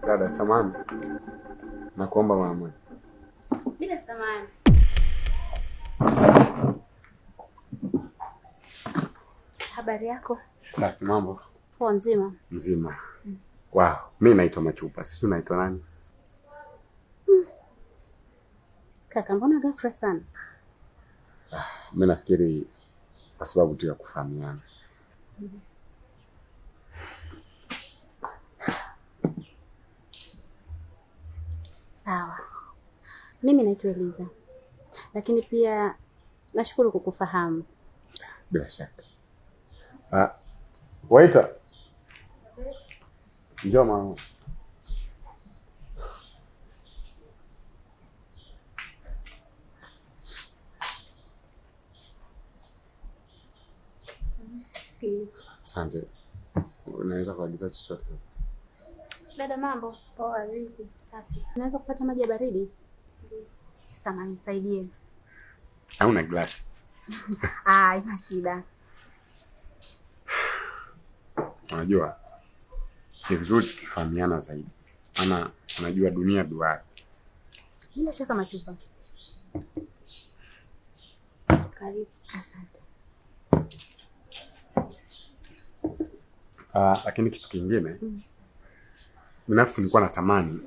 Dada, samahani. Nakuomba mama. Bila samahani. Habari yako? Safi, mambo. Poa, mzima? Mzima. Wow, mimi naitwa Machupa. Sisi unaitwa nani? Kaka, mbona ghafla sana? Mimi nafikiri kwa sababu tu ya kufahamiana. Sawa. Mimi naitwa Eliza. Lakini pia nashukuru kukufahamu. Bila shaka. Waiter. Njoo mama. Asante. Unaweza kuagiza chochote? Dada, mambo? Poa, vipi? Safi. Unaweza kupata maji ya baridi? Ndiyo. Samahani, nisaidie. Hauna glasi? Ina shida. Unajua ni vizuri tukifahamiana zaidi. Maana unajua dunia duara. Bila shaka Machupa. Karibu. Asante. Lakini kitu kingine, binafsi nilikuwa natamani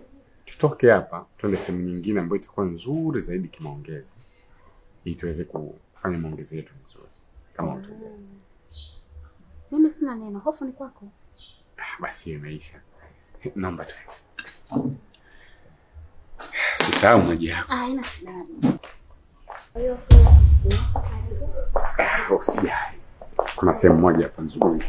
tutoke hapa twende sehemu nyingine ambayo itakuwa nzuri zaidi kimaongezi, ili tuweze kufanya maongezi yetu vizuri kama utulia. Mimi sina neno, hofu ni kwako. Basi imeisha. Naomba tu. Sisahau maji yako. Haina shida. Usijali. Kuna sehemu moja hapa nzuri.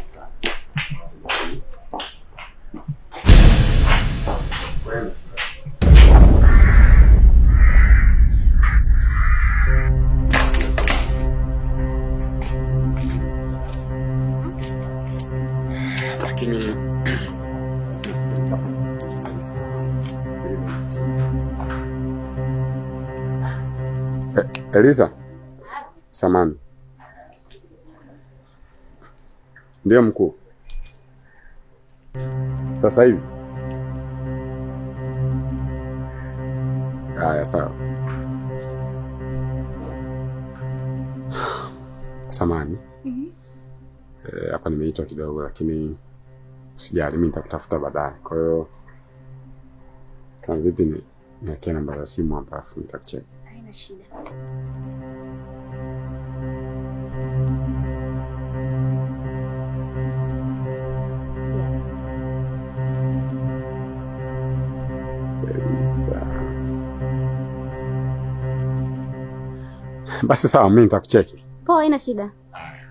Lakini Eliza, samani. Ndio mkuu. Sasa hivi. Haya, sawa. Samani. Hapa nimeitwa kidogo, lakini usijali, mimi nitakutafuta baadaye. Kwa hiyo Kama vipi ni niwekee namba za simu hapa afu nitakucheki. Haina shida. Basi sawa, mimi nitakucheki. Poa, haina shida.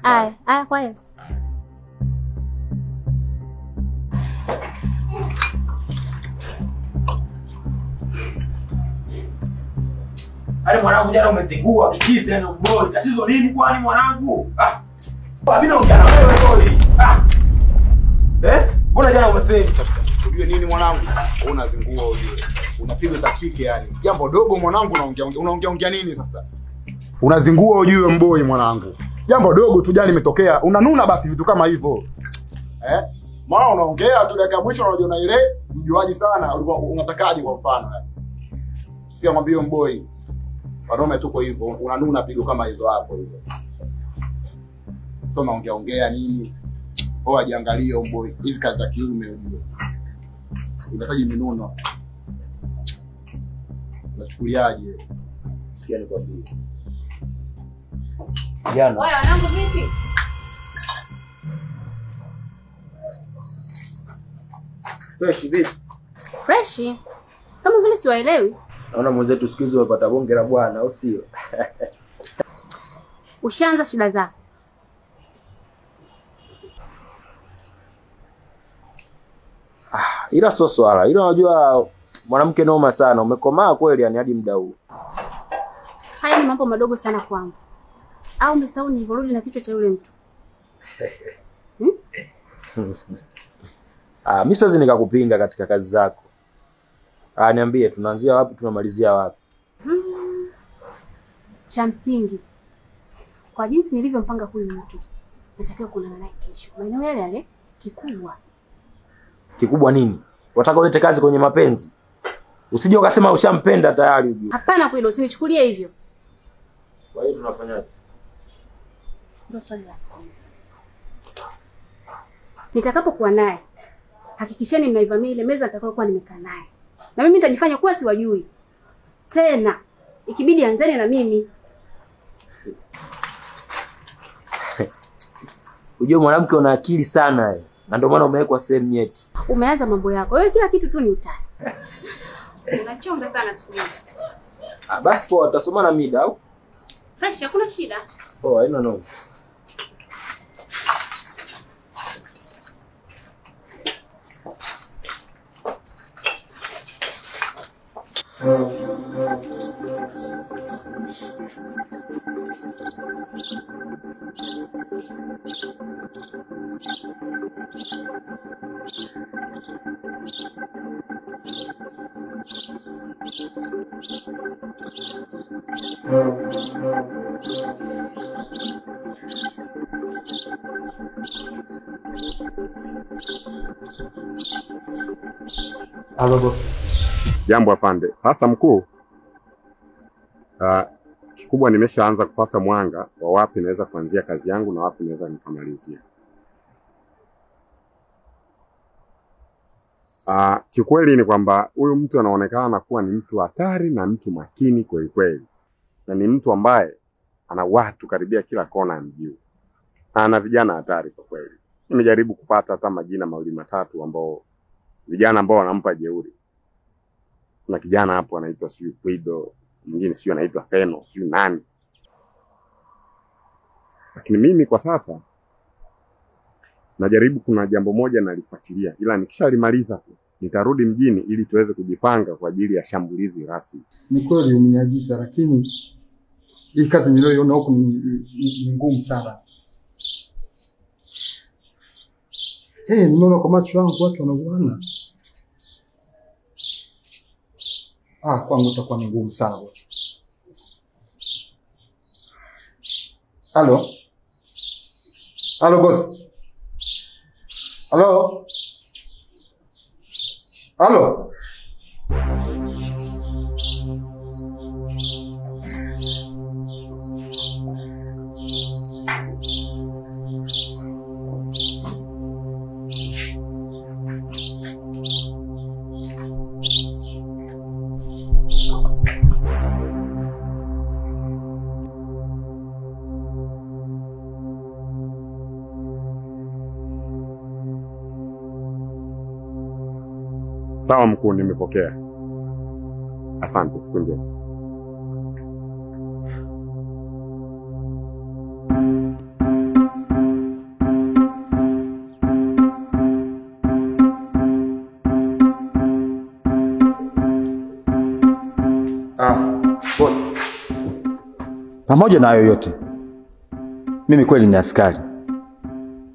Aya, aya kwa hiyo. Yaani mwanangu jana umezingua kichizi yani mboi. Tatizo nini kwani mwanangu? Ah. Mimi naongea na wewe boy. Ah. Eh? Mbona jana umefeli sasa? Ujue nini mwanangu? Unazingua ujue. Unapiga za kike yani. Jambo dogo mwanangu unaongea unaongea nini sasa? Unazingua ujue mboi mwanangu. Jambo dogo tu jana limetokea. Unanuna basi vitu kama hivyo. Eh? Maana unaongea tu dakika mwisho unajiona ile mjuaji sana. Ulikuwa unatakaje kwa mfano? Sio mwambie mboi. Wanaume tuko hivyo, unanuna pigo kama hizo hapo hivyo. Sio naongea ongea nini? Poa jiangalie mboi. Hizi kazi za kiume ujue. Unahitaji minuno. Unachukuliaje? Sikia nikwambie. Jana. Wewe wanangu vipi? Fresh vipi? Fresh? Kama vile siwaelewi. Naona mwenzetu siku hizi umepata bonge la bwana, au sio? Ushaanza shida zako. Ah, ila sio swala. Ila unajua mwanamke noma sana, umekomaa kweli yani hadi muda huu. Haya ni mambo madogo sana kwangu. Au umesahau nilivyorudi na kichwa cha yule mtu? Hmm? Ah, mimi siwezi nikakupinga katika kazi zako. Ah, niambie tunaanzia wapi tunamalizia wapi? Cha msingi, kwa jinsi nilivyompanga huyu mtu, natakiwa kuonana naye kesho. Maeneo yale yale kikubwa. Kikubwa nini? Wataka ulete kazi kwenye mapenzi? Usije ukasema ushampenda tayari ujue. Hapana kweli, usinichukulie hivyo. Kwa hiyo tunafanyaje? Ndio swali la msingi. Nitakapokuwa naye, hakikisheni mnaivamia ile meza nitakayokuwa nimekaa naye. Na mimi nitajifanya kuwa siwajui. Tena ikibidi anzeni na mimi. Unajua mwanamke una akili sana eh. Na ndio maana umewekwa sehemu nyeti. Umeanza mambo yako. Wewe kila kitu tu ni utani. Unachonga sana siku hizi. Ah, basi poa, tutasoma na mida au? Fresh, hakuna shida. Poa, haina noma. Halo. Jambo afande. Sasa mkuu, kikubwa nimeshaanza kupata mwanga wa wapi naweza kuanzia kazi yangu na wapi naweza nikamalizia. Kikweli ni kwamba huyu mtu anaonekana kuwa ni mtu hatari na mtu makini kweli kweli. Na ni mtu ambaye ana watu karibia kila kona ya mji. Ana vijana hatari kwa kweli. Nimejaribu kupata hata majina mawili matatu ambao vijana ambao wanampa jeuri. Kuna kijana hapo anaitwa sijui Guido, mwingine sijui anaitwa Feno, sijui nani. Lakini mimi kwa sasa najaribu, kuna jambo moja nalifuatilia, ila nikishalimaliza tu nitarudi mjini ili tuweze kujipanga kwa ajili ya shambulizi rasmi. Ni kweli umeniagiza, lakini hii kazi niliyoiona huku ni ngumu sana. Nimeona kwa macho yangu watu wanauana. Kwangu itakuwa ni ngumu sana boss. Halo? Halo boss. Halo? Halo? Sawa mkuu, nimepokea. Asante, siku njema. Boss. Pamoja na hayo yote, mimi kweli ni askari,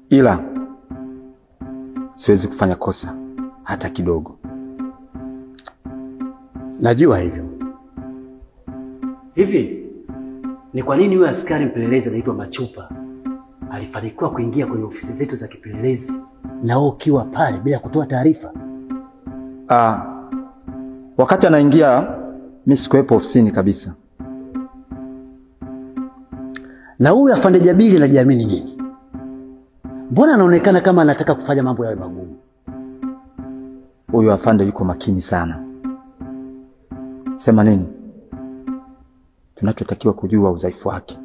ila siwezi kufanya kosa hata kidogo. Najua hivyo. Hivi ni kwa nini huyo askari mpelelezi anaitwa Machupa alifanikiwa kuingia kwenye ofisi zetu za kipelelezi na wewe ukiwa pale bila kutoa taarifa? Wakati anaingia mimi sikuwepo ofisini kabisa. Na huyu afande Jabili anajiamini nini? Mbona anaonekana kama anataka kufanya mambo yawe magumu? Huyu afande yuko makini sana. Sema nini? Tunachotakiwa kujua udhaifu wake.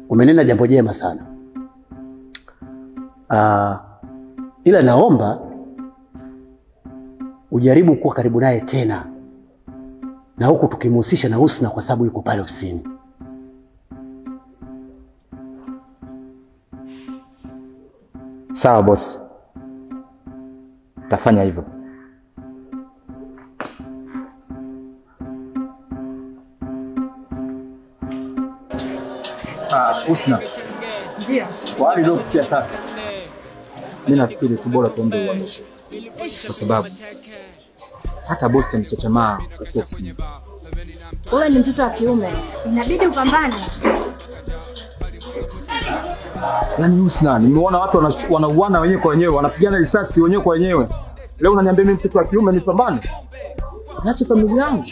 Umenena jambo jema sana. Ila naomba ujaribu kuwa karibu naye tena, na huku tukimhusisha na Husna kwa sababu yuko pale ofisini. Sawa boss, tafanya hivyo. Husna. Ndio. Kwa hali iliyofikia sasa, mimi nafikiri tu bora tuombe uhamisho, kwa sababu hata bosi mchachamaa huko ofisini. Wewe ni mtoto wa kiume, inabidi upambane. Yaani Husna, nimeona watu wanauana wenyewe kwa wenyewe, wanapigana risasi wenyewe kwa wenyewe. Leo unaniambia mimi mtoto wa kiume nipambane? Niache familia yangu.